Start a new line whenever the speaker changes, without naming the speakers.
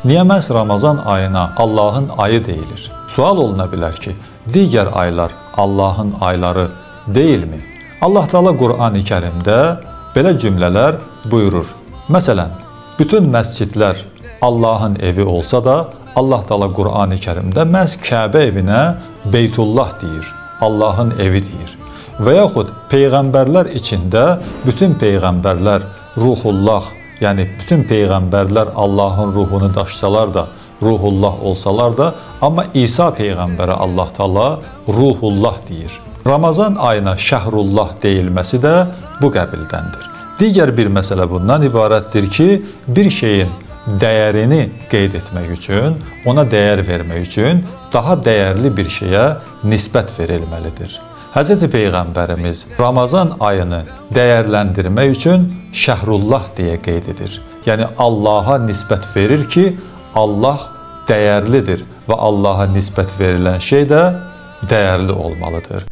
Niyə məhz Ramazan ayına Allahın ayı deyilir? Sual oluna bilər ki, digər aylar Allahın ayları deyilmi? Allah Teala Qur'an-ı Kərimdə belə cümlələr buyurur. Məsələn, bütün məscidlər Allahın evi olsa da, Allah Teala Qur'an-ı Kərimdə məhz Kəbə evinə Beytullah deyir, Allahın evi deyir. Və yaxud peyğəmbərlər içində bütün peyğəmbərlər ruhullah, yəni bütün peyğəmbərlər Allahın ruhunu daşısalar da, ruhullah olsalar da, amma İsa peyğəmbərə Allah Teala ruhullah deyir. Ramazan ayına şəhrullah deyilməsi də bu qəbildəndir. Digər bir məsələ bundan ibarətdir ki, bir şeyin dəyərini qeyd etmək üçün, ona dəyər vermək üçün daha dəyərli bir şeyə nisbət verilməlidir. Hz. Peyğəmbərimiz Ramazan ayını dəyərləndirmək üçün şəhrullah deyə qeyd edir. Yəni Allaha nisbət verir ki, Allah dəyərlidir və Allaha nisbət verilən şey də dəyərli olmalıdır.